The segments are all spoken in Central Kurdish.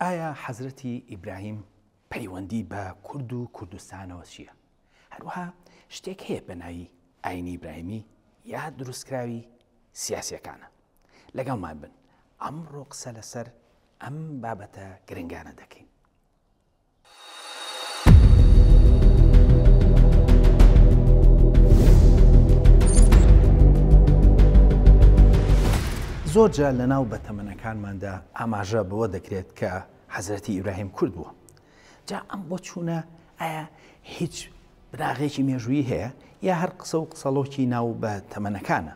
ئایا حەزرەتی ئیبراهیم پەیوەندی بە کورد و کوردستانەوە چییە؟ هەروەها شتێک هەیە بە ناوی ئاینی ئیبراهیمی یا دروستکراوی سیاسیەکانە؟ لەگەڵمان بن ئەمڕۆ قسە لەسەر ئەم بابەتە گرنگانە دەکەین. زۆر جار لە ناو بەتەمەنەکانماندا ئاماژە بەوە دەکرێت کە حەزرەتی ئیبراهیم کورد بووە. جا ئەم بۆچوونە ئایا هیچ بناغێکی مێژوویی هەیە یا هەر قسە و قسەڵۆکی ناو بە تەمەنەکانە؟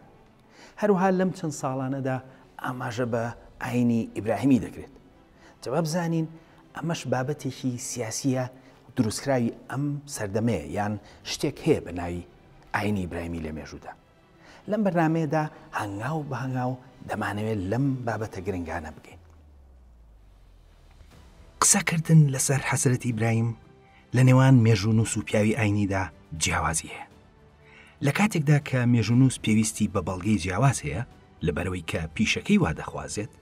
هەروەها لەم چەند ساڵانەدا ئاماژە بە ئاینی ئیبراهیمی دەکرێت. جا با بزانین ئەمەش بابەتێکی سیاسییە دروستکراوی ئەم سەردەمەیە یان شتێک هەیە بە ناوی ئاینی ئیبراهیمی لە مێژوودا. لەم بەرنامەیەدا هەنگاو بە هەنگاو دەمانەوێت لەم بابەتە گرنگانە بگەین. قسەکردن لەسەر حەزرەت ئیبراهیم لە نێوان مێژوونووس و پیاوی ئاینیدا جیاوازی هەیە. لە کاتێکدا کە مێژوونووس پێویستی بە بەڵگەی جیاواز هەیە لەبەرئەوەی کە پیشەکەی وا دەخوازێت،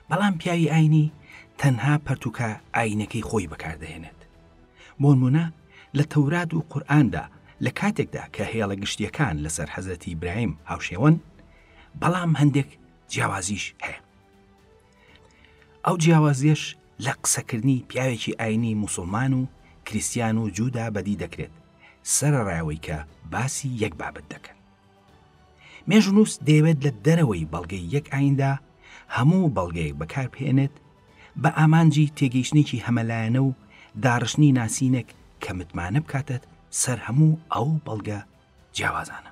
بەڵام پیاوی ئاینی تەنها پەرتوکە ئاینەکەی خۆی بەکاردەهێنێت. بۆنمونە لە تەورات و قورئاندا لە کاتێکدا کە هێڵە گشتیەکان لەسەر حەزرەتی ئیبراهیم هاوشێوەن، بەڵام هەندێک جیاوازیش هەیە. ئەو جیاوازیەش لە قسەکردنی پیاوێکی ئاینی موسوڵمان و کریستیان و جوودا بەدی دەکرێت، سەرەڕای ئەوەی کە باسی یەک بابەت دەکەن. مێژوونووس دەیەوێت لە دەرەوەی بەڵگەی یەک ئاییندا هەموو بەڵگەیەک بەکاربهێنێت بە ئامانجی تێگەیشتنێکی هەمەلایەنە و داڕشتنی ناسینێک کە متمانە بکاتە سەر هەموو ئەو بەڵگە جیاوازانە.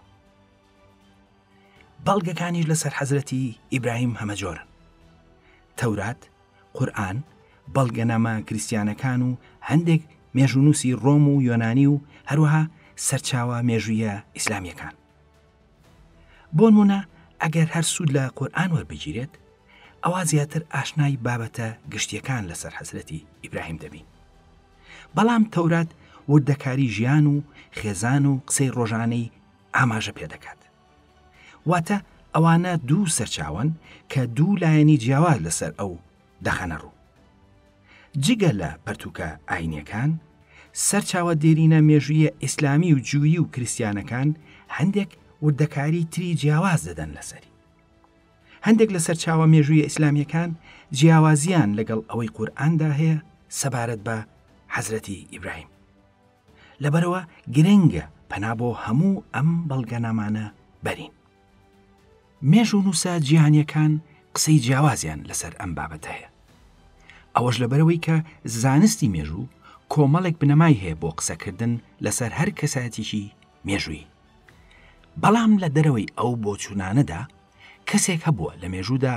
بەڵگەکانیش لەسەر حەزرەتی ئیبراهیم هەمەجۆرن. تەورات، قورئان، بەڵگەنامە کریستیانەکان و هەندێک مێژوونووسی ڕۆم و یۆنانی و هەروەها سەرچاوە مێژوویە ئیسلامییەکان. بۆنموونە ئەگەر هەر سوود لە قورئان وەربگیرێت، ئەوا زیاتر ئاشنای بابەتە گشتییەکان لەسەر حەزرەتی ئیبراهیم دەبین. بەڵام تەورات وردەکاری ژیان و خێزان و قسەی ڕۆژانەی ئاماژە پێدەکات. واتە ئەوانە دوو سەرچاوەن کە دوو لایەنی جیاواز لەسەر ئەو دەخەنە ڕوو. جگە لە پەرتووکە ئاینیەکان، سەرچاوە دێرینە مێژوویە ئیسلامی و جوویی و کریستیانەکان هەندێک وردەکاری تری جیاواز دەدەن لەسەری. هەندێک لە سەرچاوە مێژوویە ئیسلامیەکان جیاوازیان لەگەڵ ئەوەی قورئاندا هەیە سەبارەت بە حەزرەتی ئیبراهیم. لەبەرئەوە گرنگە پەنا بۆ هەموو ئەم بەڵگەنامانە بەرین. مێژوونووسە جیهانییەکان قسەی جیاوازیان لەسەر ئەم بابەتە هەیە. ئەوەش لەبەرئەوەی کە زانستی مێژوو کۆمەڵێک بنەمای هەیە بۆ قسەکردن لەسەر هەر کەسایەتیی مێژوویی. بەڵام لە دەرەوەی ئەو بۆچوونانەدا کەسێک هەبووە لە مێژوودا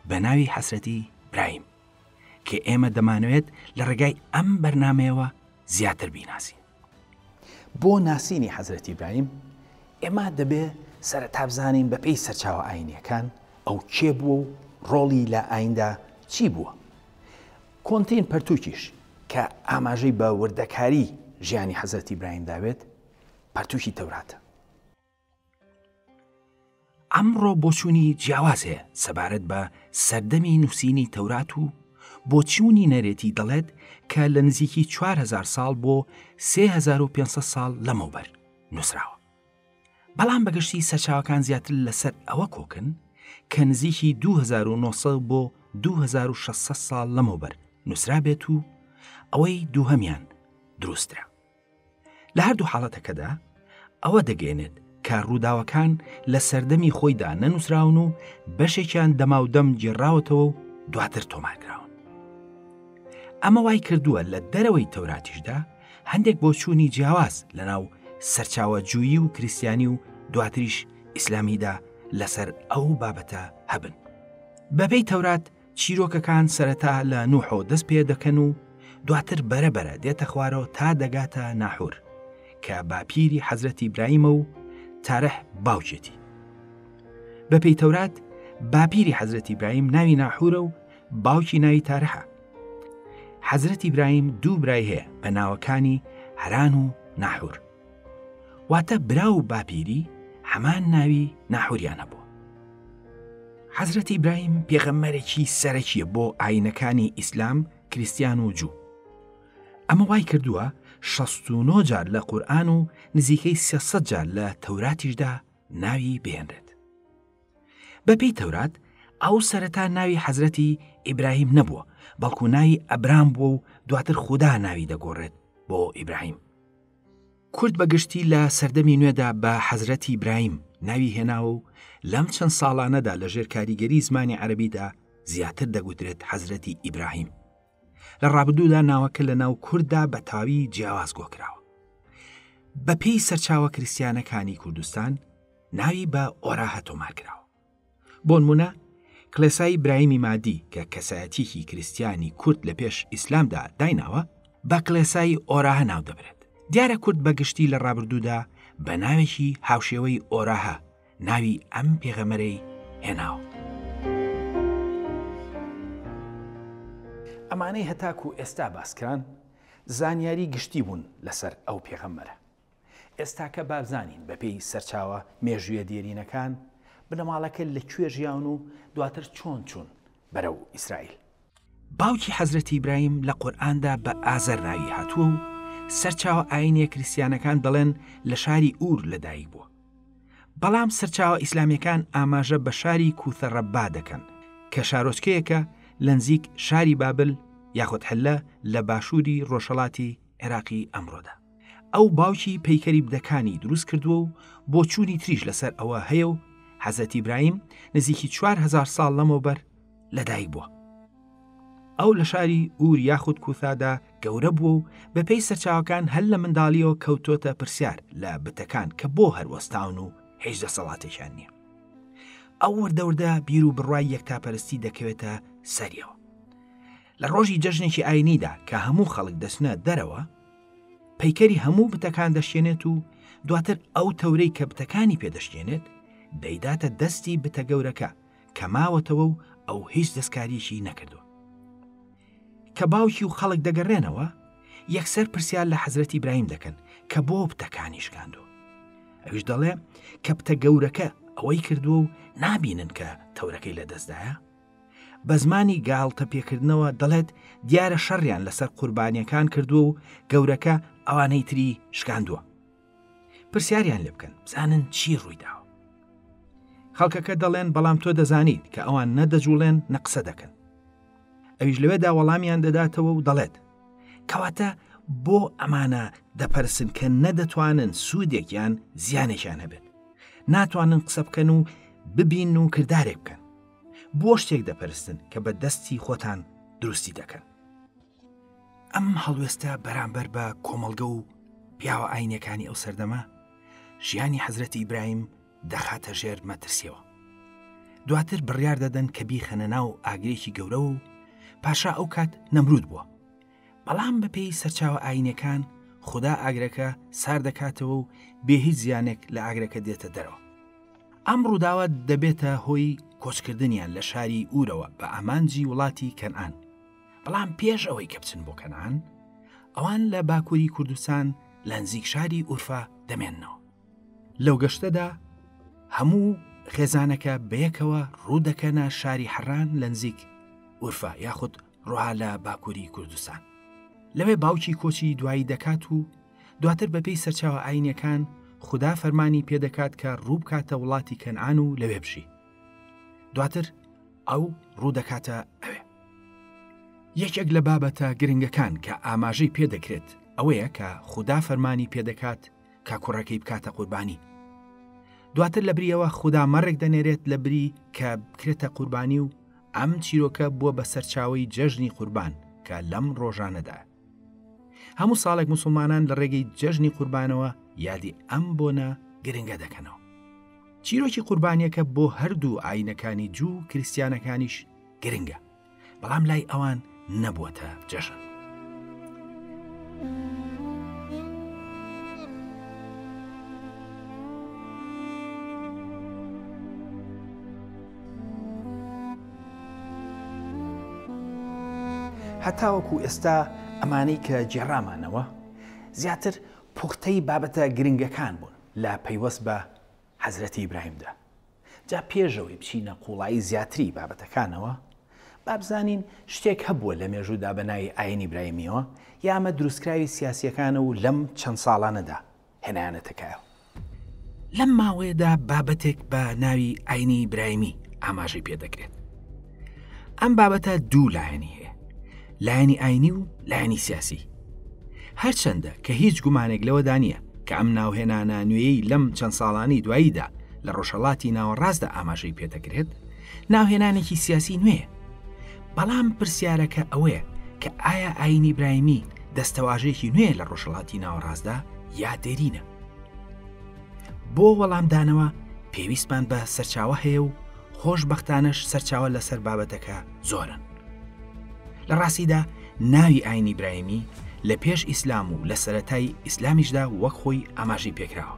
بە ناوی حەسرەتی برایم کە ئێمە دەمانەوێت لە ڕێگای ئەم بەرنامەیەوە زیاتر بیناسین. بۆ ناسینی حەزرەتی ئیبراهیم ئێمە دەبێ سەرەتا بزانین بە پێی سەرچاوە ئاینیەکان ئەو کێ بووە و ڕۆڵی لە ئایندا چی بووە. کۆنترین پەرتووکیش کە ئاماژەی بە وردەکاری ژیانی حەزرەتی ئیبراهیم دابێت پەرتووکی تەوراتە. ئەمڕۆ بۆچوونی جیاواز هەیە سەبارەت بە سەردەمی نووسینی تەورات و بۆچوونی نەرێتی دەڵێت کە لە نزیکی 4000 ساڵ بۆ 3500 ساڵ لەمەوبەر نووسراوە. بەڵام بەگشتی سەرچاوەکان زیاتر لەسەر ئەوە کۆکن کە نزیکی 2900 بۆ 2600 ساڵ لەمەوبەر نووسرابێت و ئەوەی دووهەمیان دروسترە. لە هەردوو حاڵەتەکەدا ئەوە دەگەێنێت کە ڕووداوەکان لە سەردەمی خۆیدا نەنووسراون و بەشێکیان دەماودەم گێڕاوەتەوە و دواتر تۆمارکراون. ئەمە وای کردووە لە دەرەوەی تەوراتیشدا هەندێک بۆچوونی جیاواز لەناو سەرچاوە جوویی و کریسیانی و دواتریش ئیسلامیدا لەسەر ئەو بابەتە هەبن. بەپێی تەورات چیرۆکەکان سەرەتا لە نوحەوە دەست پێ دەکەن و دواتر بەرە بەرە دێتە خوارەوە تا دەگاتە ناحور کە باپیری حەزرەتی ئیبراهیمە و تارح باوکێتی. بەپێی تەورات باپیری حەزرەتی ئیبراهیم ناوی ناحورە و باوکی ناوی تارحە. حەزرەتی ئیبراهیم دوو برای هەیە بە ناوەکانی هەران و ناحور. واتە برا و باپیری هەمان ناوی ناحوریان هەبووە. حەزرەتی ئیبراهیم پێغەمبەرێکی سەرەکیە بۆ ئاینەکانی ئیسلام، کریستیان و جوو. ئەمە وای کردووە 69 جار لە قورئان و نزیکەی 300 جار لە تەوراتیشدا ناوی بهێنرێت. بەپێی تەورات ئەو سەرەتا ناوی حەزرەتی ئیبراهیم نەبووە، بەڵکو ناوی ئەبرام بووە و دواتر خودا ناوی دەگۆڕێت بۆ ئیبراهیم. کورد بە گشتی لە سەردەمی نوێدا بە حەزرەتی برایم ناوی هێناوە و لەم چەند ساڵانەدا لە ژێر کاریگەری زمانی عەرەبیدا زیاتر دەگوترێت حەزرەتی ئیبراهیم. لە ڕابردوودا ناوەکە لە ناو کورددا بە تاوی جیاواز گۆکراوە. بە پێی سەرچاوە کریستیانەکانی کوردستان ناوی بە ئۆراهە تۆمار کراوە. بۆنمونە کڵێسای برایمی مادی کە کەسایەتیەکی کریستیانی کورد لە پێش ئیسلامدا دایناوە بە کڵێسای ئۆراهە ناو دەبرێت. دیارە کورد بە گشتی لە ڕابردوودا بە ناوێکی هاوشێوەی ئۆراهە ناوی ئەم پێغەمەرەی هێناوە. ئەمانەی هەتاکوو ئێستا باسکران زانیاری گشتی بوون لەسەر ئەو پێغەمبەرە. ئێستاکە با بزانین بەپێی سەرچاوە مێژوویە دێرینەکان بنەماڵەکە لە کوێ ژیاون و دواتر چۆن چوون بەرەو ئیسرائیل. باوکی حەزرەتی ئیبراهیم لە قورئاندا بە ئازەر ناوی هاتووە و سەرچاوە ئایینیە کریستیانەکان دەڵێن لە شاری ئوور لەدایک بووە. بەڵام سەرچاوە ئیسلامیەکان ئاماژە بە شاری کوثە رەبا دەکەن کە شارۆچکەیەکە لەنزیک شاری بابل یاخود حلە لە باشووری ڕۆژهەڵاتی عێراقی ئەمڕۆدا. ئەو باوکی پەیکەری بدەکانی دروست کردووە و بۆچوونی تریش لەسەر ئەوە هەیە و حەزرەتی ئیبراهیم نزیکی 4000 ساڵ لەمەوبەر لەدایک بووە. ئەو لە شاری ئوور یاخود کوثادا گەورە بووە و بەپێی سەرچاوەکان هەر لە منداڵیەوە کەوتۆتە پرسیار لە بتەکان کە بۆ هەر وەستاون و هیچ دەسەڵاتێکیان نییە. ئەو وردە وردە بیر و بڕوای یەکتاپەرستی دەکەوێتە سەریەوە. لە ڕۆژی جەژنێکی ئاینیدا کە هەموو خەڵک دەچنە دەرەوە، پەیکەری هەموو بتەکان دەشکێنێت و دواتر ئەو تەورەی کە بتەکانی پێ دەشکێنێت دەیداتە دەستی بتە گەورەکە کە ماوەتەوە و ئەو هیچ دەستکاریەکی نەکردووە. کە باوکی و خەڵک دەگەڕێنەوە یەکسەر پرسیار لە حەزرەتی ئیبراهیم دەکەن کە بۆ بتەکانی شکاندووە. ئەویش دەڵێ کە بتە گەورەکە ئەوەی کردووە و نابینن کە تەورەکەی لەدەستدایە. بە زمانی گاڵتە پێکردنەوە دەڵێت دیارە شەڕیان لەسەر قوربانیەکان کردووە و گەورەکە ئەوانەی تری شکاندووە. پرسیاریان لێ بکەن بزانن چی ڕوویداوە. خەڵکەکە دەڵێن بەڵام تۆ دەزانیت کە ئەوان نە دەجوڵێن نە قسە دەکەن. ئەویش لەوێدا وەڵامیان دەداتەوە و دەڵێت کەواتە بۆ ئەمانە دەپەرسن کە نەدەتوانن سوودێک یان زیانێکیان هەبێت. ناتوانن قسە بکەن و ببین و کردارێک بکەن. بۆ شتێک دەپەرستن کە بە دەستی خۆتان دروستی دەکەن. ئەم هەڵوێستە بەرامبەر بە کۆمەڵگە و پیاوە ئاینەکانی ئەو سەردەمە ژیانی حەزرەتی ئیبراهیم دەخاتە ژێر مەترسیەوە. دواتر بڕیار دەدەن کە بیخەنە ناو ئاگرێکی گەورە و پاشا ئەو کات نەمرود بووە. بەڵام بەپێی سەرچاوە ئاینەکان خودا ئاگرەکە سار دەکاتەوە و بێ هیچ زیانێک لە ئاگرەکە دێتە دەرەوە. ئەم ڕووداوە دەبێتە هۆی کۆچکردنیان لە شاری ئوورەوە بە ئامانجی وڵاتی کەنعان. بەڵام پێش ئەوەی کە بچن بۆ کەنعان، ئەوان لە باکووری کوردستان لە نزیک شاری ئورفا دەمێننەوە. لەو گەشتەدا هەموو خێزانەکە بەیەکەوە ڕوو دەکەنە شاری حەڕان لە نزیک ئورفا یاخود ڕوها لە باکووری کوردستان. لەوێ باوکی کۆچی دوایی دەکات و دواتر بەپێی سەرچاوە ئاینیەکان خودا فەرمانی پێدەکات کە ڕووبکاتە وڵاتی کەنعان و لەوێ بژی. دواتر ئەو ڕوودەکاتە ئەوێ. یەکێک لە بابەتە گرنگەکان کە ئاماژەی پێدەکرێت ئەوەیە کە خودا فەرمانی پێدەکات کە کوڕەکەی بکاتە قوربانی. دواتر لە بریەوە خودا مەڕێک دەنێرێت لە بری کە بکرێتە قوربانی و ئەم چیرۆکە بووە بە سەرچاوەی جەژنی قوربان کە لەم ڕۆژانەدا هەموو ساڵێک موسڵمانان لە ڕێگەی جەژنی قوربانەوە یادی ئەم بۆنە گرنگە دەکەنەوە. چیرۆکی قوربانیەکە بۆ هەردوو ئاینەکانی جوو و کریستیانەکانیش گرنگە، بەڵام لای ئەوان نەبووەتە جەژن. هەتاوەکو ئێستا ئەمانەی کە گێڕامانەوە زیاتر پوختەی بابەتە گرنگەکان بوون لە پەیوەست بە حەزرەتی ئیبراهیمدا. جا پێشەوەی بچینە قوڵایی زیاتری بابەتەکانەوە. با بزانین شتێک هەبووە لە مێژوودا بە ناوی ئاینی برایمیەوە یا ئەمە دروستکراوی سیاسیەکانە و لەم چەند ساڵانەدا هێنایانەتە کایەوە؟ لەم ماوەیەدا بابەتێک بە ناوی ئاینی برایمی ئاماژەی پێدەکرێت. ئەم بابەتە دوو لایەنی هەیە، لایەنی ئاینی و لایەنی سیاسی. هەرچەندە کە هیچ گومانێک لەوەدا نییە کە ئەم ناوهێنانە نوێیەی لەم چەند ساڵانەی دواییدا لە ڕۆژهەڵاتی ناوەڕاستدا ئاماژەی پێدەکرێت، ناوهێنانێکی سیاسی نوێیە. بەڵام پرسیارەکە ئەوەیە کە ئایا ئاینی برایمی دەستەواژەیەکی نوێیە لە ڕۆژهەڵاتی ناوەڕاستدا یا دێرینە؟ بۆ وەڵامدانەوە پێویستمان بە سەرچاوە هەیە و خۆشبەختانەش سەرچاوە لەسەر بابەتەکە زۆرن. لە ڕاستیدا ناوی ئاینی برایمی لە پێش ئیسلام و لە سەرەتای ئیسلامیشدا وەک خۆی ئاماژەی پێکراوە.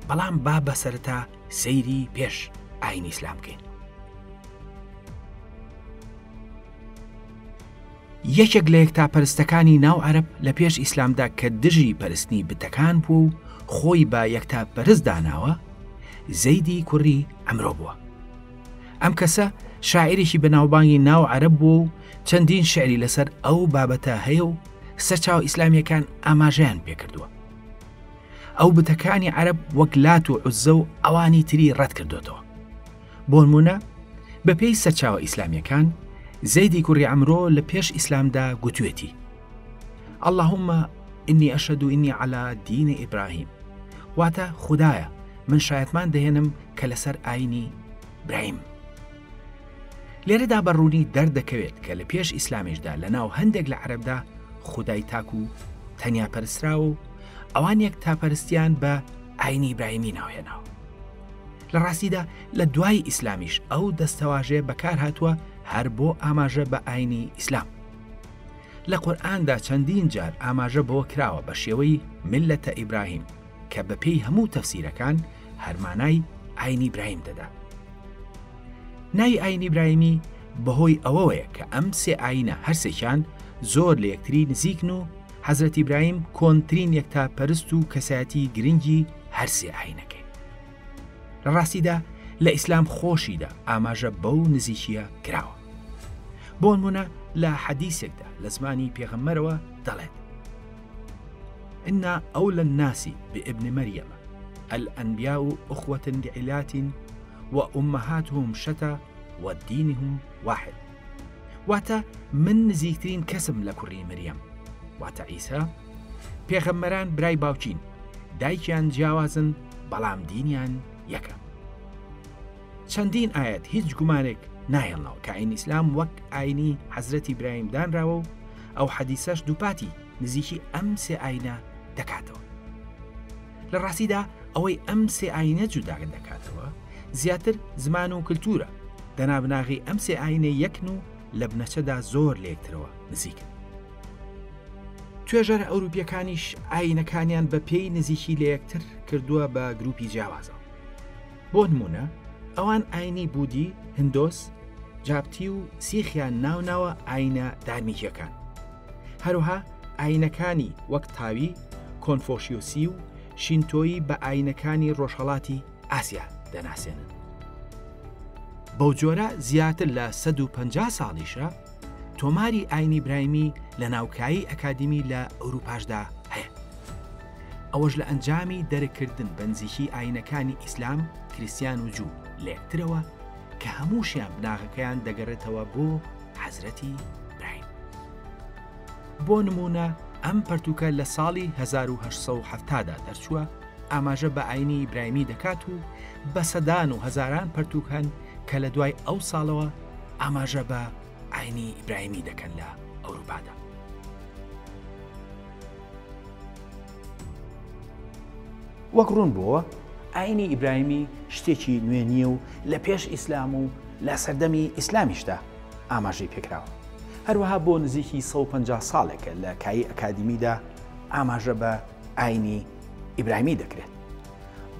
بەڵام با بە سەرەتا سەیری پێش ئاینی ئیسلام بکەین. یەکێک لە یەکتاپەرستەکانی ناو عەرەب لە پێش ئیسلامدا کە دژی پەرستنی بتەکان بووە و خۆی بە یەکتاپەرست داناوە، زەیدی کوڕی عەمرۆ بووە. ئەم کەسە شاعیرێکی بەناوبانگی ناو عەرەب بووە و چەندین شعری لەسەر ئەو بابەتە هەیە و سەرچاوە ئیسلامییەکان ئاماژەیان پێکردووە. ئەو بتەکانی عەرەب وەک لات و عوزە و ئەوانی تری ڕەت کردۆتەوە. بۆنمونە بەپێی سەرچاوە ئیسلامیەکان زەیدی کوڕی عەمرۆ لە پێش ئیسلامدا گوتوێتی اللهم إني أشهد إني على دين إبراهيم واتە خودایە من شایەتمان دەهێنم کە لەسەر ئاینی برایم لێرەدا بە ڕوونی دەردەکەوێت کە لە پێش ئیسلامیشدا لە ناو هەندێک لە عەرەبدا خودای تاک و تەنیا پەرستراوە و ئەوان یەک تاپەرستیان بە ئاینی ئیبراهیمی ناوهێناوە لە ڕاستیدا لە دوای ئیسلامیش ئەو دەستەواژەیە بەکار هاتووە هەر بۆ ئاماژە بە ئاینی ئیسلام. لە قورئاندا چەندین جار ئاماژە بەوە کراوە بە شێوەی مللەتە ئیبراهیم کە بە پێی هەموو تەفسیرەکان هەر مانای ئاینی برایم دەدا. ناوی ئاینی برایمی بەهۆی ئەوەوەیە کە ئەم سێ ئاینە هەرسێکیان زۆر لە یەکتری نزیکن و حەزرەتی برایم کۆنترین یەکتاپەرست و کەسایەتی گرنگی هەرسێ ئاینەکەی. لە ڕاستیدا لە ئیسلام خۆشیدا ئاماژە بەو نزیکییە کراوە. بۆنمونە لە حەدیسێکدا لە زمانی پێغەمبەرەوە دەڵێت، إن أولى الناس بابن مريم الأنبياء أخوة لعلات وأمهاتهم شتى ودينهم واحد واتە من نزیکترین کەسم لە کوڕی مریەم واتە عیسا پێغەمبەران برای باوکین دایکیان جیاوازن بەڵام دینیان یەکە. چەندین ئایەت هیچ گومانێک ناهێڵنەوە کە ئاینی ئیسلام وەک ئاینی حەزرەتی برایم دانراوە و ئەو حەدیسەش دووپاتی نزیکی ئەم سێ ئاینە دەکاتەوە. لە ڕاستیدا ئەوەی ئەم سێ ئاینە جودا دەکاتەوە زیاتر زمان و کلتورە، دەنا بناغەی ئەم سێ ئاینە یەکن و لە بنەچەدا زۆر لە یەکترەوە نزیکن. توێژەرە ئەوروپییەکانیش ئایینەکانیان بە پێی نزیکی لە یەکتر کردووە بە گروپی جیاوازەوە. بۆ نموونە ئەوان ئایینی بودی، هندۆس، جاپتی و سیخیان ناو ناوە ئایینە دارمیکییەکان. هەروەها ئایینەکانی وەک تاوی، کۆنفۆشیۆسی و شینتۆیی بە ئایینەکانی ڕۆژهەڵاتی ئاسیا دەناسێنن. بەوجۆرە زیاتر لە 150 ساڵیشە تۆماری ئاینی برایمی لە ناوکایی ئەکادیمی لە ئەوروپاشدا هەیە. ئەوەش لە ئەنجامی دەرککردن بە نزیکی ئاینەکانی ئیسلام، کریستیان و جوو لە یەکترەوە کە هەمووشیان بناغەکەیان دەگەڕێتەوە بۆ حەزرەتی برایم. بۆ نموونە ئەم پەرتووکە لە ساڵی 1870 دا دەرچووە، ئاماژە بە ئاینی ئیبرایمی دەکات و بە سەدان و هەزاران پەرتووک هەن کە لە دوای ئەو ساڵەوە ئاماژە بە ئاینی ئیبرایمی دەکەن لە ئەوروپادا. وەک ڕوون بۆوە ئاینی ئیبرایمی شتێکی نوێ نییە و لە پێش ئیسلام و لە سەردەمی ئیسلامیشدا ئاماژەی پێکراوە. هەروەها بۆ نزیکی 150 ساڵێکە لە کایی ئەکادیمیدا ئاماژە بە ئاینی ئیبراهیمی دەکرێت.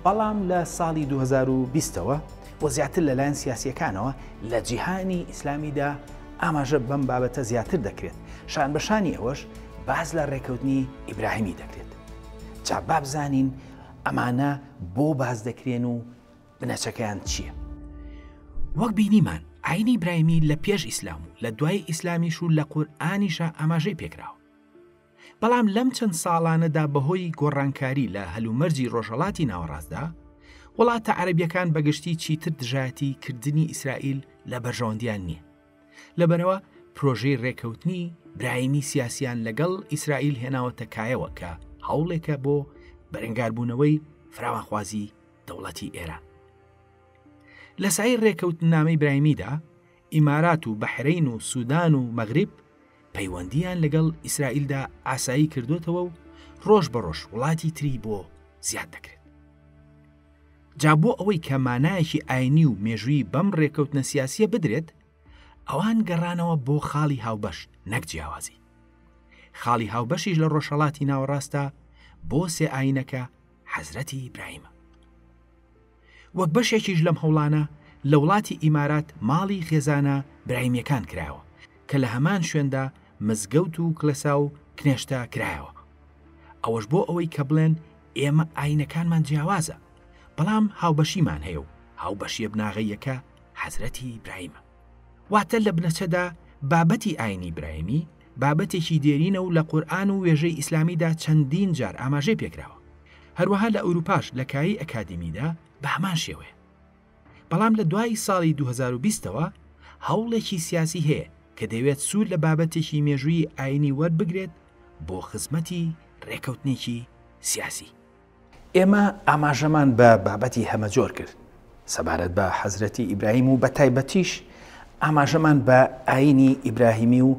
بەڵام لە ساڵی 2020 ەوە و زیاتر لەلایەن سیاسییەکانەوە لە جیهانی ئیسلامیدا ئاماژە بەم بابەتە زیاتر دەکرێت، شانبەشانی ئەوەش باس لە ڕێکەوتنی ئیبراهیمی دەکرێت. جا با بزانین ئەمانە بۆ باس دەکرێن و بنەچەکەیان چییە؟ وەک بینیمان. ئاینی برایمی لە پێش ئیسلام و لە دوای ئیسلامیش و لە قورئانیشا ئاماژەی پێکراوە. بەڵام لەم چەند ساڵانەدا بەهۆی گۆڕانکاری لە هەلومەرجی ڕۆژهەڵاتی ناوەڕاستدا، وڵاتە عەرەبیەکان بەگشتی چیتر دژایەتی کردنی ئیسرائیل لە بەرژەوەندیان نییە. لەبەرئەوە پرۆژەی رێکەوتنی برایمی سیاسیان لەگەڵ ئیسرائیل هێناوەتە کایەوە کە هەوڵێکە بۆ بەرەنگاربوونەوەی فراوانخوازی دەوڵەتی ئێران. لە سایەی رێکەوتننامەی برایمیدا، ئیمارات و بەحرەین و سودان و مەغریب پەیوەندییان لەگەڵ ئیسرائیلدا ئاسایی کردۆتەوە و ڕۆژ بە ڕۆژ وڵاتی تری بۆ زیاد دەکرێت. جا بۆ ئەوەی کە مانایەکی ئاینی و مێژوویی بەم ڕێکەوتنە سیاسیە بدرێت، ئەوان گەڕانەوە بۆ خاڵی هاوبەش نەک جیاوازی. خاڵی هاوبەشیش لە ڕۆژهەڵاتی ناوەڕاستدا بۆ سێ ئاینەکە حەزرەتی ئیبراهیمە. وەک بەشێکیش لەم هەوڵانە لە وڵاتی ئیمارات ماڵی خێزانە برایمیەکان کرایەوە کە لە هەمان شوێندا مزگەوت و کڵێسا و کنێشتە کرایەوە. ئەوەش بۆ ئەوەی کە بڵێن ئێمە ئاینەکانمان جیاوازە بەڵام هاوبەشیمان هەیە و هاوبەشیە بناغەییەکە حەزرەتی ئیبراهیمە. واتە لە بنەچەدا بابەتی ئاینی ئیبراهیمی بابەتێکی دێرینە و لە قورئان و وێژەی ئیسلامیدا چەندین جار ئاماژەی پێکراوە. هەروەها لە ئەوروپاش لە کایەی ئەکادیمیدا بە هەمان شێوەیە. بەڵام لە دوای ساڵی 2020 ەوە هەوڵێکی سیاسی هەیە کە دەیەوێت سوود لە بابەتێکی مێژوویی ئاینی وەربگرێت بۆ خزمەتی رێکەوتنێکی سیاسی. ئێمە ئاماژەمان بە بابەتی هەمەجۆر کرد سەبارەت بە حەزرەتی ئیبراهیم و بەتایبەتیش ئاماژەمان بە ئاینی ئیبراهیمی و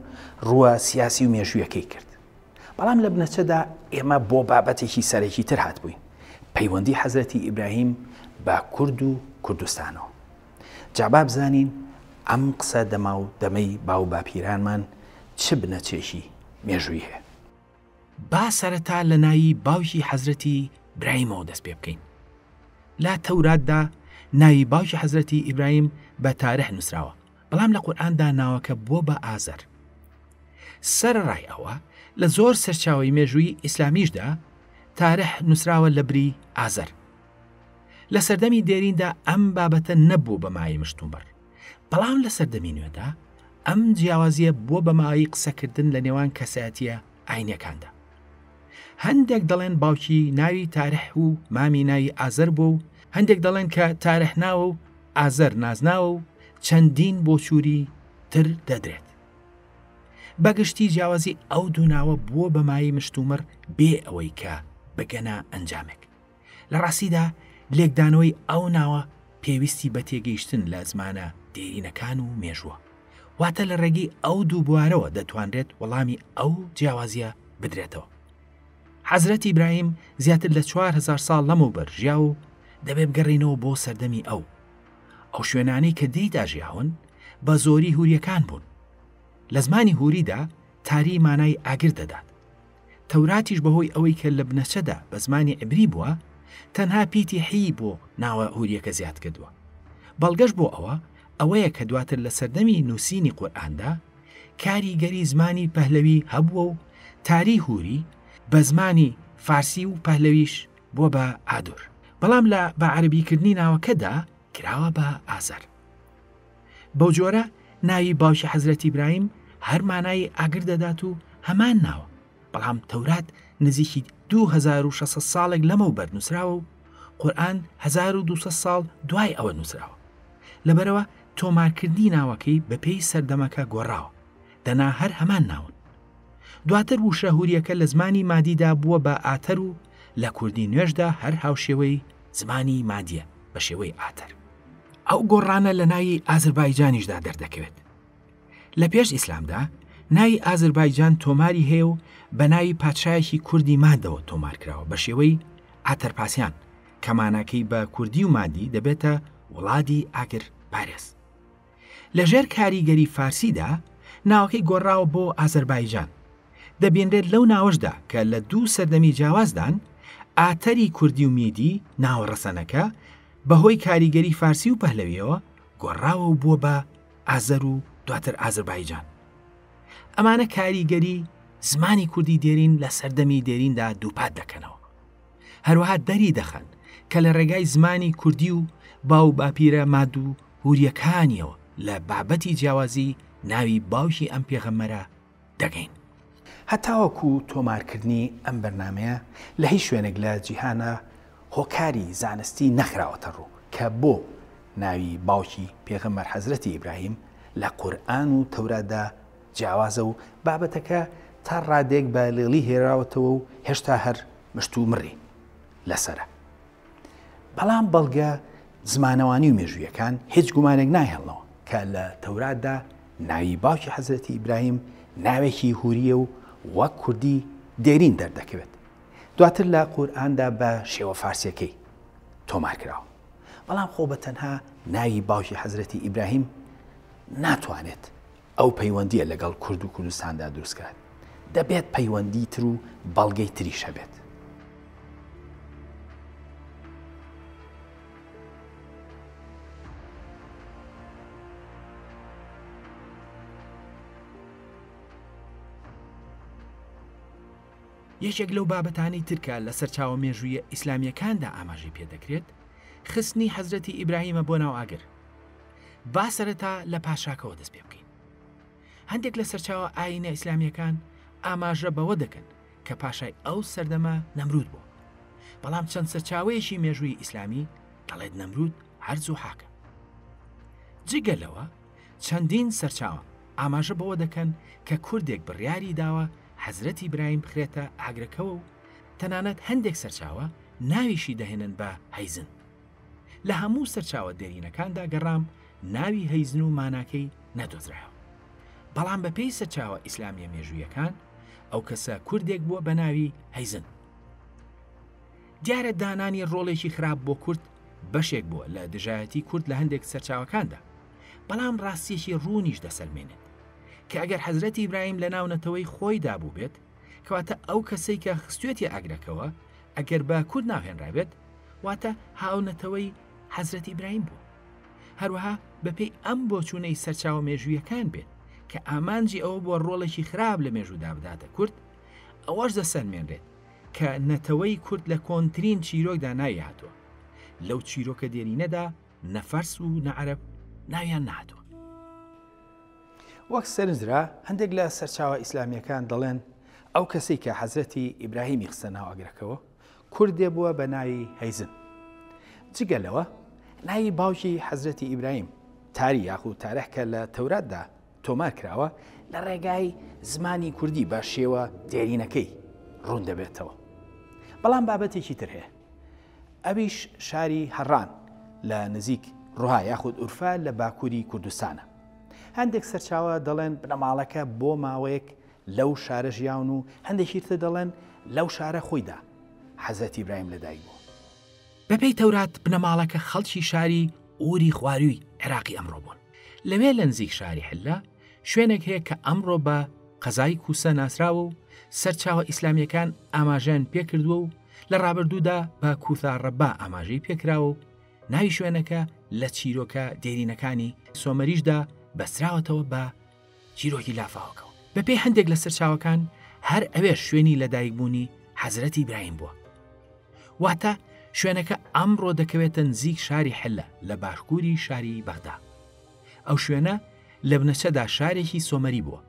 ڕووە سیاسی و مێژوویەکەی کرد. بەڵام لە بنەچەدا ئێمە بۆ بابەتێکی سەرەکی تر هاتبووین، پەیوەندی حەزرەتی ئیبراهیم بە کورد و کوردستانەوە. جا با بزانین ئەم قسە دەماو دەمەی باو باپیرانمان چ بنەچێکی مێژووی هەیە. با سەرەتا لە ناوی باوکی حەزرەتی برایمەوە دەست پێ بکەین. لە تەوراتدا ناوی باوکی حەزرەتی ئیبراهیم بە تارح نووسراوە، بەڵام لە قورئاندا ناوەکە بووە بە ئازەر. سەرەڕای ئەوە، لە زۆر سەرچاوەی مێژوویی ئیسلامیشدا تارح نووسراوە لە بری ئازەر. لە سەردەمی دێریندا ئەم بابەتە نەبووە بە مایەی مشتومڕ، بەڵام لە سەردەمی نوێدا ئەم جیاوازییە بووە بە مایەی قسەکردن لە نێوان کەسایەتییە ئاینییەکاندا. هەندێک دەڵێن باوکی ناوی تارح و مامی ناوی ئازەر بووە و هەندێک دەڵێن کە تارح ناوە و ئازەر نازناوە و چەندین بۆچووری تر دەدرێت. بەگشتی جیاوازی ئەو دوو ناوە بووە بە مایەی مشتومڕ بێ ئەوەی کە بگەنە ئەنجامێک. لە ڕاستیدا لێکدانەوەی ئەو ناوە پێویستی بە تێگەیشتن لە زمانە دێرینەکان و مێژووە. واتە لە ڕێگەی ئەو دوو بوارەوە دەتوانرێت وەڵامی ئەو جیاوازییە بدرێتەوە. حەزرەتی ئیبراهیم زیاتر لە 4000 ساڵ لەمەوبەر ژیا و دەبێ بگەڕێینەوە بۆ سەردەمی ئەو. ئەو شوێنانەی کە تێیدا ژیاون بە زۆری هورییەکان بوون. لە زمانی هوریدا تاری مانای ئاگر دەدات. تەوراتیش بەهۆی ئەوەی کە لە بنەچەدا بە زمانی عیبری بووە، تەنها پیتی حی بۆ ناوە هورییەکە زیاد کردووە. بەڵگەش بۆ ئەوە، ئەوەیە کە دواتر لە سەردەمی نووسینی قورئاندا، کاریگەری زمانی پەهلەوی هەبووە و تاری هوری بە زمانی فارسی و پەهلەویش بووە بە ئادور. بەڵام لە بە عەرەبیکردنی ناوەکەدا کراوە بە ئازەر. بەوجۆرە ناوی باوکی حەزرەتی ئیبراهیم هەر مانای ئاگر دەدات و هەمان ناوە، بەڵام تەورات نزیکی 2600 ساڵێک لەمەوبەر نووسراوە و قورئان 1200 ساڵ دوای ئەوە نووسراوە. لەبەرئەوە تۆمارکردنی ناوەکەی بەپێی سەردەمەکە گۆڕاوە، دەنا هەر هەمان ناون. دواتر وشە هورییەکە لە زمانی مادیدا بووە بە ئاتەر و لە کوردی نوێشدا هەر هاوشێوەی زمانی مادییە بە شێوەی ئاتەر. ئەو گۆڕانە لە ناوی ئازربایجانیشدا دەردەکەوێت. لە پێش ئیسلامدا ناوی ئازربایجان تۆماری هەیە و بە ناوی پادشایەکی کوردی مادەوە تۆمار کراوە بە شێوەی ئاتەرپاسیان کە ماناکەی بە کوردی و مادی دەبێتە وڵادی ئاگر پارێز. لە ژێر کاریگەری فارسیدا ناوەکەی گۆڕاوە بۆ ئازەربایجان. دەبینرێت لەو ناوەشدا کە لە دوو سەردەمی جیاوازدان، ئاتەری کوردی و میدی، ناوە ڕەسەنەکە، بەهۆی کاریگەری فارسی و پەهلەویەوە گۆڕاوە و بووە بە ئازەر و دواتر ئازەربایجان. ئەمانە کاریگەری زمانی کوردی دێرین لە سەردەمی دێریندا دووپات دەکەنەوە. هەروەها دەری دەخەن کە لە ڕێگای زمانی کوردی و باو باپیرە ماد و هوریەکانیەوە. لە بابەتی جیاوازی ناوی باوکی ئەم پێغەمبەرە دەگەین. هەتاوەکو تۆمارکردنی ئەم بەرنامەیە لە هیچ شوێنێک لە جیهانا هۆکاری زانستی نەخراوەتە ڕوو کە بۆ ناوی باوکی پێغەمبەر حەزرەتی ئیبراهیم لە قورئان و تەوراتدا جیاوازە و بابەتەکە تا ڕادەیەک بە لێڵی هێراوەتەوە و هێشتا هەر مشتومڕی لەسەرە. بەڵام بەڵگە زمانەوانی و مێژوویەکان هیچ گومانێک ناهێڵنەوە کە لە تەوراتدا ناوی باوکی حەزرەتی ئیبراهیم ناوێکی هوریە و وەک کوردی دێرین دەردەکەوێت دواتر لە قورئاندا بە شێوە فارسیەکەی تۆمار کراوە بەڵام خۆ بە تەنها ناوی باوکی حەزرەتی ئیبراهیم ناتوانێت ئەو پەیوەندیە لەگەڵ کورد و کوردستاندا دروستکات دەبێت پەیوەندی تر و بەڵگەی تریش هەبێت. یەکێک لەو بابەتانەی تر کە لە سەرچاوە مێژوویە ئیسلامییەکاندا ئاماژەی پێدەکرێت، خستنی حەزرەتی ئیبراهیمە بۆ ناو ئاگر. با سەرەتا لە پاشاکەوە دەست پێ بکەین. هەندێک لە سەرچاوە ئایینە ئیسلامییەکان ئاماژە بەوە دەکەن کە پاشای ئەو سەردەمە نەمرود بووە. بەڵام چەند سەرچاوەیەکی مێژووی ئیسلامی دەڵێت نەمرود هەر زوحاکە. جگە لەوە چەندین سەرچاوە ئاماژە بەوە دەکەن کە کوردێک بڕیاری داوە حەزرەتی برایم بخرێتە ئاگرەکەوە و تەنانەت هەندێک سەرچاوە ناویشی دەهێنن بە هەیزن. لە هەموو سەرچاوە دێرینەکاندا گەڕام ناوی هەیزن و ماناکەی نەدۆزرایەوە. بەڵام بەپێی سەرچاوە ئیسلامیە مێژوویەکان ئەو کەسە کوردێک بووە بە ناوی هەیزن. دیارە دانانی ڕۆڵێکی خراپ بۆ کورد بەشێک بووە لە دژایەتی کورد لە هەندێک سەرچاوەکاندا، بەڵام ڕاستیەکی ڕوونیش دەسەلمێنێت کە ئەگەر حەزرەتی ئیبراهیم لە ناو نەتەوەی خۆیدا بووبێت، کەواتە ئەو کەسەی کە خستوێتی ئاگرەکەوە ئەگەر بە کورد ناوهێنرابێت واتە هاونەتەوەی حەزرەتی ئیبراهیم بووە. هەروەها بەپێی ئەم بۆچوونەی سەرچاوە مێژوویەکان بێت کە ئامانجی ئەوە بووە ڕۆڵێکی خراپ لە مێژوودا بداتە کورد، ئەوەش دەسەلمێنرێت کە نەتەوەی کورد لە کۆنترین چیرۆکدا ناوی هاتووە. لەو چیرۆکە دێرینەدا نە فەرس و نە عەرەب ناویان نەهاتووە. وەک سەرنجرا هەندێک لە سەرچاوە ئیسلامییەکان دەڵێن ئەو کەسەی کە حەزرەتی ئیبراهیمی خستە ناو ئاگرەکەوە کوردێ بووە بە ناوی هەیزن. جگە لەوە ناوی باوکی حەزرەتی ئیبراهیم تاری یاخود تارح کە لە تەوراتدا تۆمار کراوە لە ڕێگای زمانی کوردی بە شێوە دێرینەکەی ڕوون دەبێتەوە. بەڵام بابەتێکی تر هەیە ئەویش شاری هەڕان لە نزیک ڕوها یاخود ئورفا لە باکووری کوردستانە. هەندێک سەرچاوە دەڵێن بنەماڵەکە بۆ ماوەیەک لەو شارە ژیاون و هەندێکی تر دەڵێن لەو شارە خۆیدا حەزرەتی ئیبراهیم لەدایک بووە. بەپێی تەورات بنەماڵەکە خەڵکی شاری ئوری خوارووی عێراقی ئەمڕۆ بوون. لەوێ لە نزیک شاری حلە شوێنێک هەیە کە ئەمڕۆ بە قەزای کوسە ناسراوە و سەرچاوە ئیسلامییەکان ئاماژەیان پێکردووە و لە ڕابردوودا بە کوثا ڕەبا ئاماژەی پێکراوە و ناوی شوێنەکە لە چیرۆکە دێرینەکانی سۆمەریشدا بەستراوەتەوە بە چیرۆکی لافاوەکەوە. بەپێی هەندێک لە سەرچاوەکان هەر ئەوێش شوێنی لەدایکبوونی حەزرەتی ئیبراهیم بووە. واتە شوێنەکە ئەمڕۆ دەکەوێتە نزیک شاری حلە لە باشکووری شاری بەغدا. ئەو شوێنە لە بنەچەدا شارێکی سۆمەری بووە،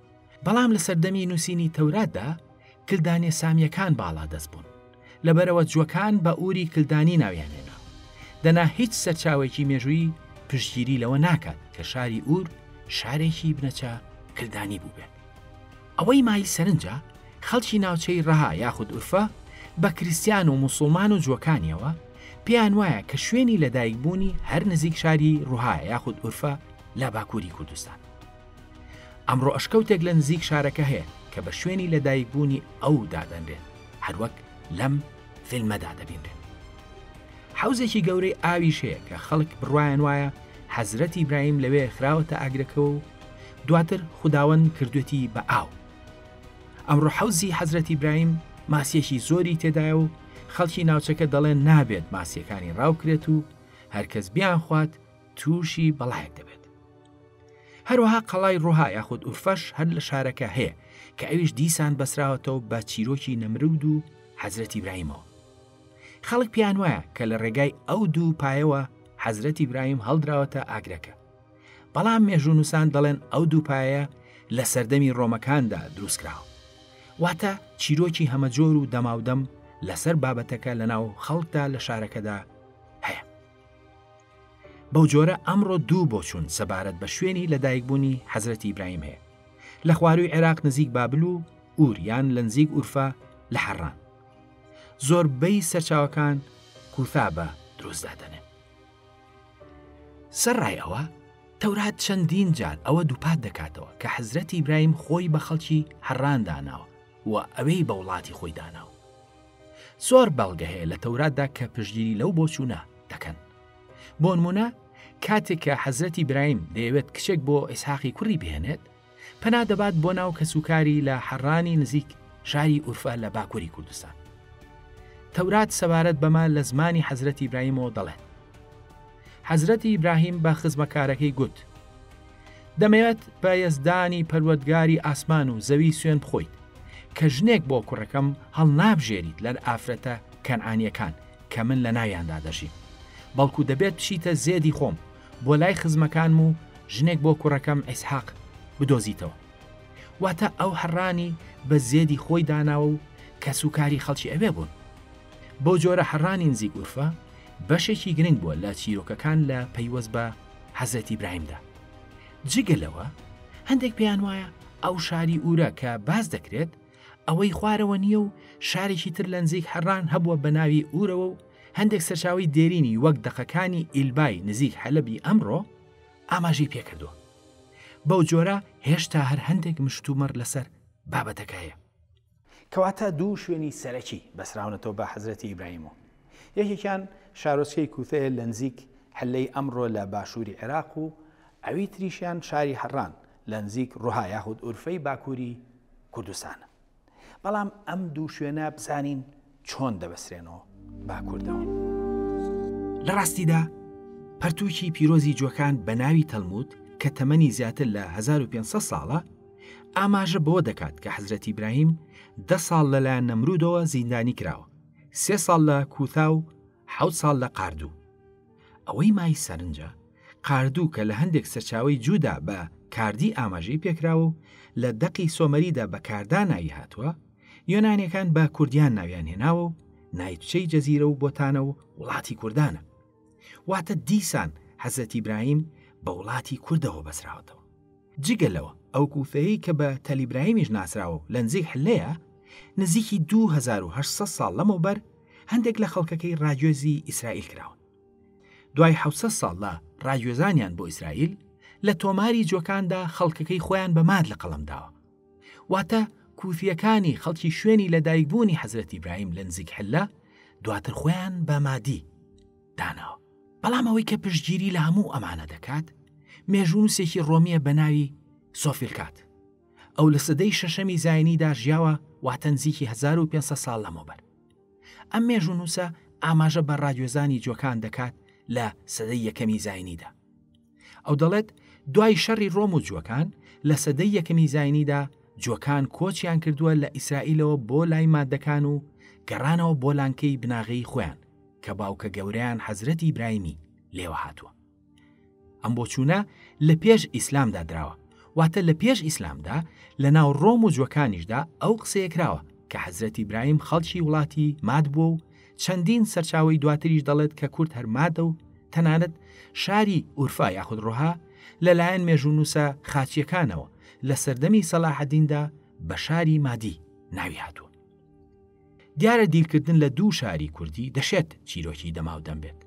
بەڵام لە سەردەمی نووسینی تەوراتدا کلدانیە سامییەکان باڵادەست بوون، لەبەرئەوە جووەکان بە ئوری کلدانی ناویان هێنا. دەنا هیچ سەرچاوەیەکی مێژوویی پشتگیری لەوە ناکات کە شاری ئور شارێکی بنەچە کلدانی بووبێت. ئەوەی مایەی سەرنجە خەڵکی ناوچەی ڕەها یاخود ئورفە بە کریستیان و موسوڵمان و جووەکانیەوە پێیان وایە کە شوێنی لەدایکبوونی هەر نزیک شاری ڕوهایە یاخود ئورفە لە باکووری کوردستان. ئەمڕۆ ئەشکەوتێک لە نزیک شارەکە هەیە کە بە شوێنی لەدایکبوونی ئەو دادەنرێت هەروەک لەم فیلمەدا دەبینرێت. حەوزێکی گەورەی ئاویش هەیە کە خەڵک بڕوایان وایە حەزرەتی ئیبراهیم لەوێ خراوەتە ئاگرەکەوە و دواتر خوداوەند کردوێتی بە ئاو. ئەمڕۆ حەوزی حەزرەتی ئیبراهیم ماسیەکی زۆری تێدایە و خەڵکی ناوچەکە دەڵێن نابێت ماسیەکانی ڕاوکرێت و هەرکەس بیانخوات تووشی بەڵایەک دەبێت. هەروەها قەڵای ڕوها یاخود ئورفەش هەر لە شارەکە هەیە کە ئەویش دیسان بەسراوەتەوە بە چیرۆکی نەمرود و حەزرەتی ئیبراهیمەوە. خەڵک پێیان وایە کە لە ڕێگای ئەو دوو پایەوە حەزرەتی ئیبراهیم هەڵدراوەتە ئاگرەکە. بەڵام مێژوونووسان دەڵێن ئەو دووپایەیە لە سەردەمی ڕۆمەکاندا دروستکراوە. واتە چیرۆکی هەمەجۆر و دەماودەم لەسەر بابەتەکە لەناو خەڵکدا لە شارەکەدا هەیە. بەو جۆرە ئەمڕۆ دوو بۆچوون سەبارەت بە شوێنی لەدایکبوونی حەزرەتی ئیبراهیم هەیە. لە خوارووی عێراق نزیک بابل و ئوور یان لە نزیک ئورفە لە حەڕان. زۆربەی سەرچاوەکان کوثا بە دروست دادەنێن. سەرڕای ئەوە، تەورات چەندین جار ئەوە دووپات دەکاتەوە کە حەزرەتی ئیبراهیم خۆی بە خەڵکی حەڕان داناوە و ئەوێی بە وڵاتی خۆی داناوە. زۆر بەڵگە هەیە لە تەوراتدا کە پشتگیری لەو بۆچوونە دەکەن. بۆ نموونە کاتێک کە حەزرەتی ئیبراهیم دەیەوێت کچێک بۆ ئیسحاقی کوڕی بهێنێت، پەنا دەبات بۆ ناو کەسوکاری لە حەڕانی نزیک شاری ئورفە لە باکووری کوردستان. تەورات سەبارەت بەمە لە زمانی حەزرەتی ئیبراهیمەوە دەڵێت، حەزرەتی ئیبراهیم بە خزمەکارەکەی گوت، دەمەوێت بە یەزدانی پەروەردگاری ئاسمان و زەوی سوێن بخۆیت کە ژنێک بۆ کوڕەکەم هەڵنابژێریت لە ئافرەتە کەنعانییەکان کە من لە ناویاندا دەژیم، بەڵکو دەبێت بچیتە زێدی خۆم بۆ لای خزمەکانم و ژنێک بۆ کوڕەکەم ئیسحاق بدۆزیتەوە. واتە ئەو حەڕانی بە زێدی خۆی داناوە و کەسوکاری خەڵکی ئەوێ بوون. بەو جۆرە حەڕانی نزیک ئورفە بەشێکی گرنگ بووە لە چیرۆکەکان لە پەیوەست بە حەزرەتی ئیبراهیمدا. جگە لەوە هەندێک پێیان وایە ئەو شاری ئورە کە باس دەکرێت ئەوەی خوارەوە نییە و شارێکی تر لە نزیک حەڕان هەبووە بە ناوی ئورەوە و هەندێک سەرچاوەی دێرینی وەک دەقەکانی ئیلبای نزیک حەلەبی ئەمڕۆ ئاماژەی پێکردووە. بەو جۆرە هێشتا هەر هەندێک مشتومڕ لەسەر بابەتەکە هەیە. کەواتە دوو شوێنی سەرەکی بەسراونەتەوە بە حەزرەتی ئیبراهیم و یەکێکیان شارۆچکەی کوثەیە لەنزیک حلەی ئەمڕۆ لە باشووری عێراق و ئەوی تریشیان شاری حەڕان لەنزیک ڕوها یاخود ئورفەی باکووری کوردستانە. بەڵام ئەم دوو شوێنە بزانین چۆن دەبەسرێنەوە با کوردەوە. لە ڕاستیدا پەرتووکی پیرۆزی جووەکان بە ناوی تەلمود کە تەمەنی زیاتر لە 1500 ساڵە ئاماژە بەوە دەکات کە حەزرەتی ئیبراهیم دە ساڵ لەلایەن نەمرودەوە زیندانی کراوە سێ ساڵ لە کوثا و حەوت ساڵ لە قاردوو ئەوەی مای سەرنجە، قاردوو کە لە هەندێک سەرچاوەی جوودا بە کاردی ئاماژەی پێکراوە و لە دەقی سۆمەریدا بە کاردا ناوی هاتووە، یۆنانیەکان بە کوردیان ناویان هێناوە و نایتچەی جەزیرە و بۆتانە و وڵاتی کوردانە. واتە دیسان حەزرەتی ئیبراهیم بە وڵاتی کوردەوە بەسراوەتەوە. جگە لەوە ئەو کوفەیەی کە بە تەل ئیبراهیمیش ناسراوە و لە نزیک حلەیە، نزیکی 2800 ساڵ لەمەوبەر هەندێک لە خەڵکەکەی ڕاگوێزی ئیسرائیل کراون. دوای 700 ساڵ لە ڕاگوێزانیان بۆ ئیسرائیل، لە تۆماری جوەکاندا خەڵکەکەی خۆیان بە ماد لە قەڵەم داوە. واتە کوفییەکانی خەڵکی شوێنی لەدایکبوونی حەزرەتی ئیبراهیم لە نزیک حلە دواتر خۆیان بە مادی داناوە. بەڵام ئەوەی کە پشتگیری لە هەموو ئەمانە دەکات مێژوونووسێکی ڕۆمییە بە ناوی سۆفیلکات. ئەو لە سەدەی شەشەمی زاینیدا ژیاوە واتە نزیکی 1500 ساڵ لەمەوبەر. ئەم مێژوونووسە ئاماژە بە ڕاگوێزانی جوەکان دەکات لە سەدەی یەکەمی زاینیدا. ئەو دەڵێت دوای شەڕی ڕۆم و جوەکان لە سەدەی یەکەمی زاینیدا جوەکان کۆچیان کردووە لە ئیسرائیلەوە بۆ لای مادەکان و گەڕانەوە بۆ لانکەی بناغەی خۆیان کە باوکە گەورەیان حەزرەتی ئیبراهیمی لێوە هاتووە. ئەم بۆچوونە لە پێش ئیسلامدا دراوە، واتە لە پێش ئیسلامدا لە ناو ڕۆم و جوەکانیشدا ئەو قسەیە کراوە کە حەزرەتی ئیبراهیم خەڵکی وڵاتی ماد بووە و چەندین سەرچاوەی دواتریش دەڵێت کە کورد هەر مادە و تەنانەت شاری ئورفا یاخود ڕۆها لەلایەن مێژوونووسە خاچییەکانەوە لە سەردەمی سەلاحەدیندا بە شاری مادی ناوی هاتووە. دیارە دیلکردن لە دوو شاری کوردی دەشێت چیرۆکی دەماودەم بێت،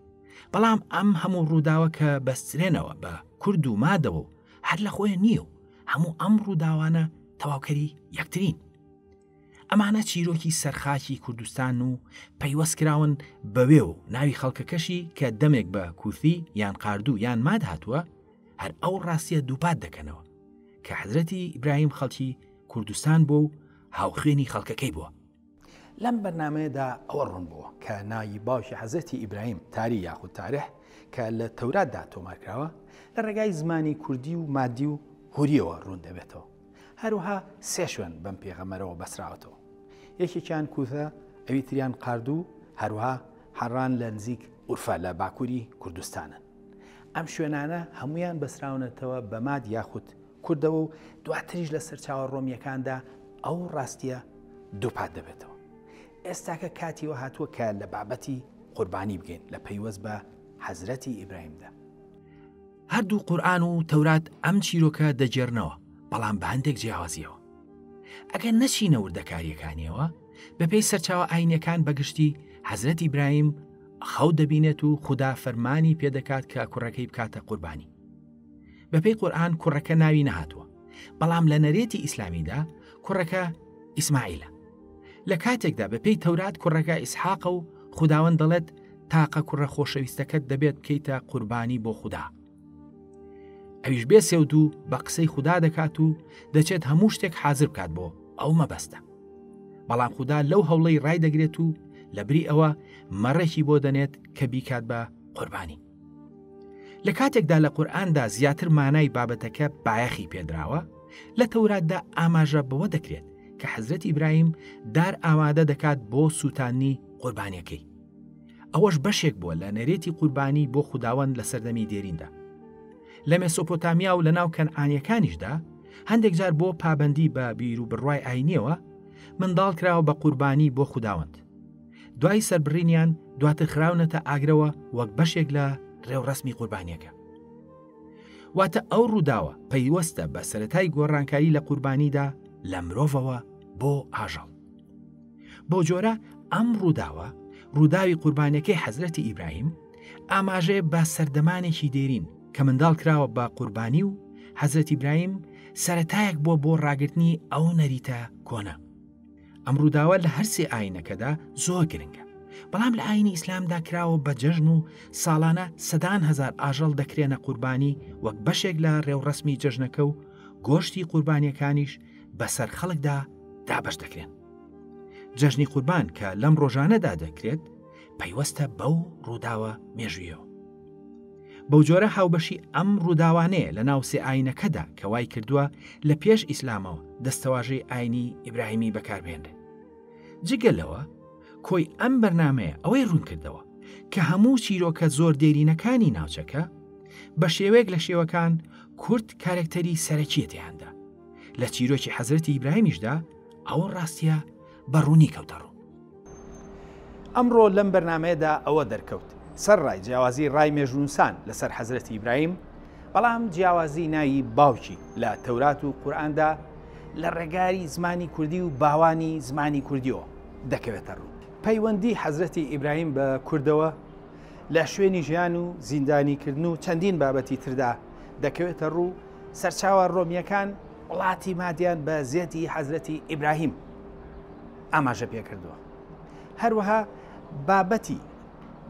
بەڵام ئەم هەموو ڕووداوە کە بەسترێنەوە بە کورد و مادەوە و هەر لە خۆیان نییە و هەموو ئەم ڕووداوانە تەواوکەری یەکترین. ئەمانە چیرۆکی سەرخاکی کوردستان و پەیوەست کراون بەوێ و ناوی خەڵکەکەشی کە دەمێک بە کوثی یان قاردوو یان ماد هاتووە هەر ئەو ڕاستیە دووپات دەکەنەوە کە حەزرەتی ئیبراهیم خەڵکی کوردستان بووە و هاوخوێنی خەڵکەکەی بووە. لەم بەرنامەیەدا ئەوە ڕوون بووە کە ناوی باوکی حەزرەتی ئیبراهیم تاری یاخود تارح کە لە تەوراتدا تۆمار کراوە لە ڕێگای زمانی کوردی و مادی و هوریەوە ڕوون دەبێتەوە. هەروەها سێ شوێن بەم پێغەمبەرەوە بەسراوەتەوە. یەکێکیان کوثە، ئەوی تریان قاردوو، هەروەها حەڕان لە نزیک ئورفە لە باکووری کوردستانن. ئەم شوێنانە هەموویان بەسراونەتەوە بە ماد یاخود کوردەوە و دواتریش لە سەرچاوە ڕۆمییەکاندا ئەو ڕاستییە دووپات دەبێتەوە. ئێستاکە کاتی وە هاتووە کە لە بابەتی قوربانی بگەین لە پەیوەست بە حەزرەتی ئیبراهیمدا. هەردوو قورئان و تەورات ئەم چیرۆکە دەگێڕنەوە، بەڵام بە هەندێک جیاوازییەوە. ئەگەر نەچینە وردەکارییەکانیەوە، بەپێی سەرچاوە ئاینیەکان بەگشتی حەزرەت ئیبراهیم خەو دەبینێت و خودا فەرمانی پێدەکات کە کوڕەکەی بکاتە قوربانی. بەپێی قورئان کوڕەکە ناوی نەهاتووە، بەڵام لە نەرێتی ئیسلامیدا کوڕەکە ئیسماعیلە. لە کاتێکدا بەپێی تەورات کوڕەکە ئیسحاقە و خوداوەند دەڵێت تاقە کوڕە خۆشەویستەکەت دەبێت بکەیتە قوربانی بۆ خودا. ئەویش بێ سێودوو بە قسەی خودا دەکات و دەچێت هەموو شتێک حازر بکات بۆ ئەو مەبەستە. بەڵام خودا لەو هەوڵەی ڕایدەگرێت و لە بری ئەوە مەڕێکی بۆ دەنێت کە بیکات بە قوربانی. لە کاتێکدا لە قورئاندا زیاتر مانای بابەتەکە بایەخی پێدراوە، لە تەوراتدا ئاماژە بەوە دەکرێت کە حەزرەت ئیبراهیم دار ئامادە دەکات بۆ سووتاندنی قوربانیەکەی. ئەوەش بەشێک بووە لە نەرێتی قوربانی بۆ خوداوەند لە سەردەمی دێریندا. لە مێسۆپۆتامیا و لەناو کەنعانیەکانیشدا هەندێک جار بۆ پابەندی بە بیر و بڕوای ئاینیەوە منداڵ کراوە بە قوربانی بۆ خوداوەند. دوای سەربڕینیان دواتر خراونەتە ئاگرەوە وەک بەشێک لە ڕێوڕەسمی قوربانیەکە. واتە ئەو ڕووداوە پەیوەستە بە سەرەتای گۆڕانکاری لە قوربانیدا لە مرۆڤەوە بۆ ئاژەڵ. بەو جۆرە ئەم ڕووداوە، ڕووداوی قوربانیەکەی حەزرەتی ئیبراهیم، ئاماژەیە بە سەردەمانێکی دێرین کە منداڵ کراوە بە قوربانی و حەزرەتی ئیبراهیم سەرەتایەک بووە بۆ ڕاگرتنی ئەو نەریتە کۆنە. ئەم ڕووداوە لە هەرسێ ئاینەکەدا زۆر گرنگە، بەڵام لە ئاینی ئیسلامدا کراوە بە جەژن و ساڵانە سەدان هەزار ئاژەڵ دەکرێنە قوربانی وەک بەشێک لە ڕێوڕەسمی جەژنەکە و گۆشتی قوربانیەکانیش بەسەر خەڵکدا دابەش دەکرێن. جەژنی قوربان کە لەم ڕۆژانەدا دەکرێت پەیوەستە بەو ڕووداوە مێژوویەوە. بەو جۆرە هاوبەشی ئەم ڕووداوانەیە لە ناو سێ ئاینەکەدا کە وای کردووە لە پێش ئیسلامەوە دەستەواژەی ئاینی ئیبراهیمی بەکاربهێنرێت. جگە لەوە کۆی ئەم بەرنامەیە ئەوەی ڕوون کردەوە کە هەموو چیرۆکە زۆر دێرینەکانی ناوچەکە بە شێوەیەک لە شێوەکان کورد کارەکتەری سەرەکیە تێیاندا. لە چیرۆکی حەزرەتی ئیبراهیمیشدا ئەو ڕاستیە بە ڕوونی کەوتە ڕوو. ئەمڕۆ لەم بەرنامەیەدا ئەوە دەرکەوت، سەرڕای جیاوازی ڕای مێژوونووسان لەسەر حەزرەتی ئیبراهیم، بەڵام جیاوازی ناوی باوکی لە تەورات و قورئاندا لە ڕێگاری زمانی کوردی و باوانی زمانی کوردیەوە دەکەوێتە ڕوو. پەیوەندی حەزرەتی ئیبراهیم بە کوردەوە لە شوێنی ژیان و زیندانیکردن و چەندین بابەتی تردا دەکەوێتە ڕوو، سەرچاوە ڕۆمییەکان وڵاتی مادیان بە زێدی حەزرەتی ئیبراهیم ئاماژە پێکردووە. هەروەها بابەتی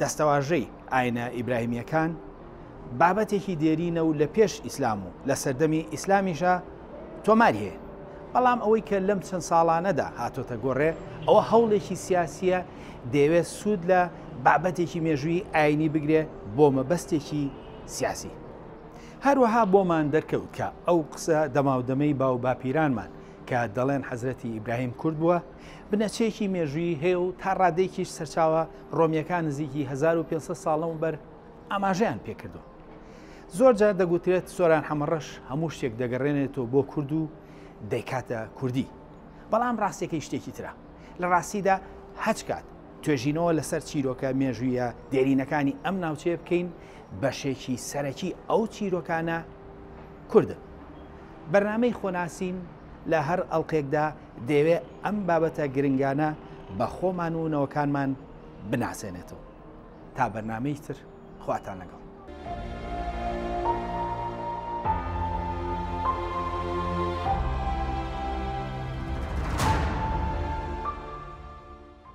دەستەواژەی ئاینە ئیبراهیمییەکان بابەتێکی دێرینە و لە پێش ئیسلام و لە سەردەمی ئیسلامیشا تۆماری هەیە. بەڵام ئەوەی کە لەم چەند ساڵانەدا هاتۆتە گۆڕێ ئەوە هەوڵێکی سیاسییە دەیەوێت سوود لە بابەتێکی مێژوویی ئاینی بگرێ بۆ مەبەستێکی سیاسی. هەروەها بۆمان دەرکەوت کە ئەو قسە دەماودەمەی باوباپیرانمان کە دەڵێن حەزرەتی ئیبراهیم کورد بووە، بنەچەیەکی مێژوویی هەیە و تا ڕادەیەکیش سەرچاوە ڕۆمییەکان نزیکی 1500 ساڵ لەمەوبەر ئاماژەیان پێکردووە. زۆر جار دەگوترێت سۆران حەمەڕەش هەموو شتێک دەگەڕێنێتەوە بۆ کورد و دەیکاتە کوردی. بەڵام ڕاستیەکەی شتێکی ترە. لە ڕاستیدا هەچ کات توێژینەوە لەسەر چیرۆکە مێژوویە دێرینەکانی ئەم ناوچەیە بکەین، بەشێکی سەرەکی ئەو چیرۆکانە کوردن. بەرنامەی خۆناسین لە هەر ئەڵقێکدا دەیەوێت ئەم بابەتە گرنگانە بە خۆمان و نەوەکانمان بناسێنێتەوە. تا بەرنامەی تر خواتان لەگەڵ.